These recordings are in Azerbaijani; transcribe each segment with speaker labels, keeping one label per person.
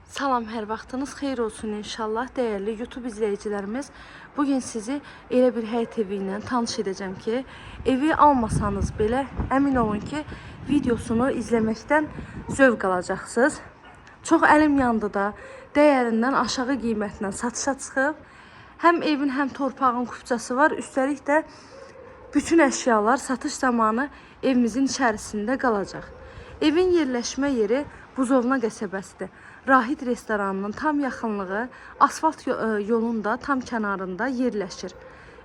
Speaker 1: Salam, hər vaxtınız xeyir olsun inşallah dəyərli YouTube izləyicilərimiz. Bugün sizi elə bir həyət evi ilə tanış edəcəm ki, evi almasanız belə əmin olun ki, videosunu izləməkdən zövq alacaqsınız. Çox əlim yandı da, dəyərindən aşağı qiymətlə satışa çıxıb. Həm evin, həm torpağın kupçası var. Üstəlik də bütün əşyalar satış zamanı evimizin içərisində qalacaq. Evin yerləşmə yeri Buzovna qəsəbəsidir. Rahit restoranının tam yaxınlığı, asfalt yolun da tam kənarında yerləşir.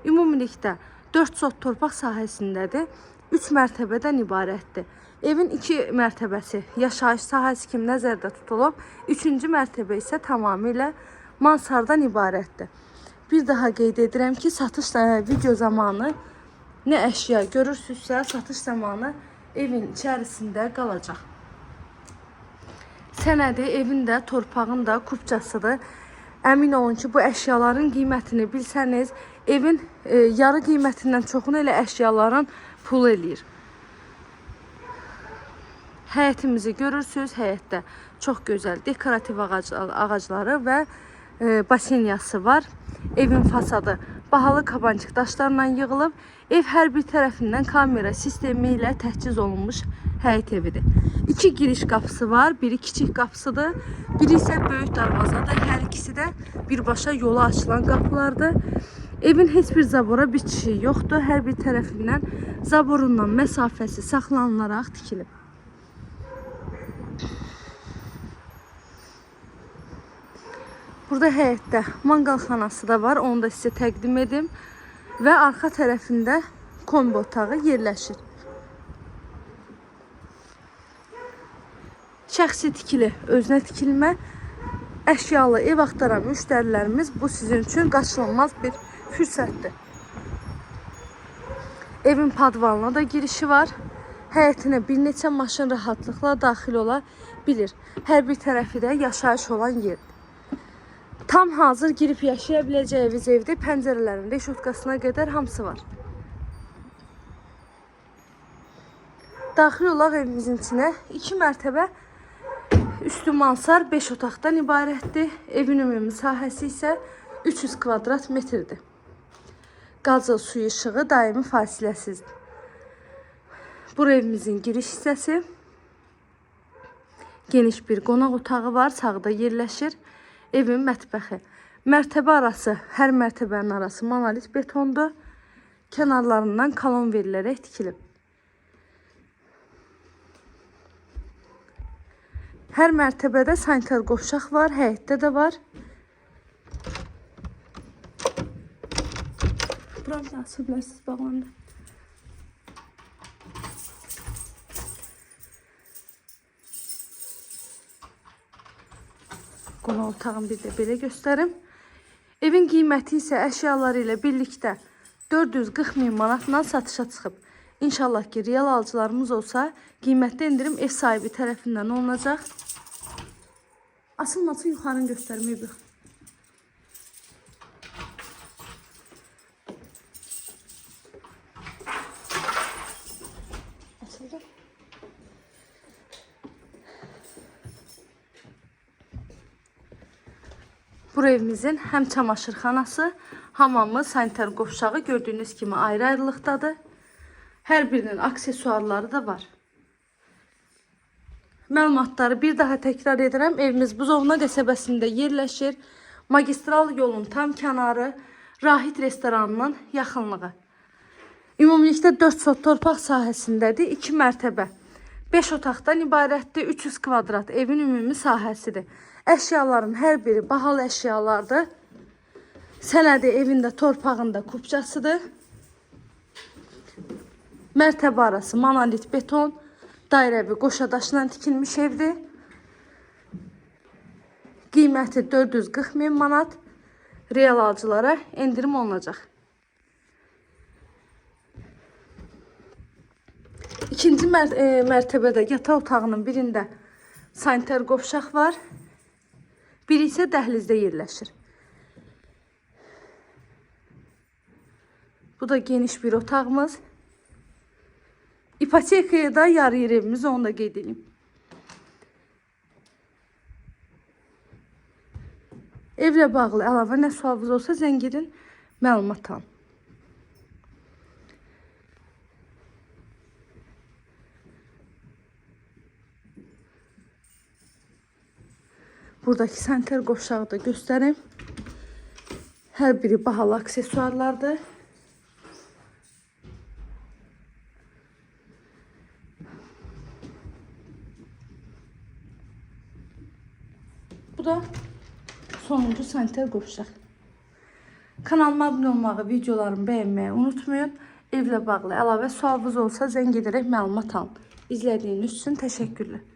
Speaker 1: Ümumilikdə 4 sot torpaq sahəsindədir. 3 mərtəbədən ibarətdir. Evin 2 mərtəbəsi yaşayış sahəsi kimi nəzərdə tutulub, 3-cü mərtəbə isə tamamilə mansardan ibarətdir. Bir daha qeyd edirəm ki, satış video zamanı nə əşya görürsünüzsə, satış zamanı evin içərisində qalacaq. Sənədi evin də, torpağın da kupçasıdır. Əmin olun ki, bu əşyaların qiymətini bilsəniz, evin yarı qiymətindən çoxunu elə əşyaların pulu eləyir. Həyətimizi görürsünüz. Həyətdə çox gözəl dekorativ ağacları və basenyası var. Evin fasadı bahalı kabançıq daşlarla yığılıb. Ev hər bir tərəfindən kamera sistemi ilə təchiz olunmuş həyət evidir. 2 giriş qapısı var. Biri kiçik qapısıdır, biri isə böyük darvazadır. Hər ikisi də birbaşa yola açılan qapılardır. Evin heç bir zabora bitişiyi yoxdur. Hər bir tərəfindən zaborundan məsafəsi saxlanılaraq tikilib. Burada həyətdə manqalxanası da var. Onu da sizə təqdim edim. Və arxa tərəfində kombi otağı yerləşir. Şəxsi tikili, özünə tikilmə, əşyalı ev axtaran müştərilərimiz, bu sizin üçün qaçılmaz bir fürsətdir. Evin padvalına da girişi var. Həyətinə bir neçə maşın rahatlıqla daxil ola bilir. Hər bir tərəfi də yaşayış olan yerdir. Tam hazır girib yaşaya biləcəyiniz evdə pəncərələrin reşotkasına qədər hamısı var. Daxil olaq evimizin içinə. 2 mərtəbə üstü mansar 5 otaqdan ibarətdir. Evin ümumi sahəsi isə 300 kvadrat metrdir. Qazı, suyu, işığı daimi fasiləsizdir. Bura evimizin giriş hissəsi. Geniş bir qonaq otağı var, sağda yerləşir. Evin mətbəxi. Mərtəbə arası, hər mərtəbənin arası monolit betondur. Kənarlarından kolon verilərək tikilib. Hər mərtəbədə sanitar qovşaq var, həyətdə də var. Buranı da aça bilərsiniz, bağlandı. Qonaq otağını bir də belə göstərim. Evin qiyməti isə əşyaları ilə birlikdə 440 min manatla satışa çıxıb. İnşallah ki, real alıcılarımız olsa, qiymətdə endirim ev sahibi tərəfindən olunacaq. Asılması yuxarını göstərməyə bir. Açıldı. Bura evimizin həm çamaşırxanası, hamamı, sanitar qovşağı gördüyünüz kimi ayrı-ayrılıqdadır. Hər birinin aksesuarları da var. Məlumatları bir daha təkrar edirəm. Evimiz Buzovna qəsəbəsində yerləşir. Magistral yolun tam kənarı, Rahit restoranının yaxınlığı. Ümumilikdə 4 sot torpaq sahəsindədir. 2 mərtəbə. 5 otaqdan ibarətdir. 300 kvadrat evin ümumi sahəsidir. Əşyaların hər biri bahalı əşyalardır. Sənədi evində, torpağında kupçasıdır. Mərtəbə arası monolit beton, dairəvi qoşa daşla tikilmiş evdir. Qiyməti 440 min manat. Real alıcılara endirim olunacaq. İkinci mərtəbədə yataq otağının birində sanitar qovşaq var. Biri isə dəhlizdə yerləşir. Bu da geniş bir otağımız. İpotekaya da yarı yer evimiz, onu da qeyd edeyim. Evlə bağlı əlavə nə sualınız olsa zəng edin, məlumat alın. Buradakı sanitar qovşağı da göstərim. Hər biri bahalı aksesuarlardır. Bu da sonuncu sanitar qovşaq. Kanalıma abunə olmağı, videolarımı bəyənməyi unutmayın. Evlə bağlı əlavə sualınız olsa zəng edərək məlumat alın. İzlədiyiniz üçün təşəkkürlər.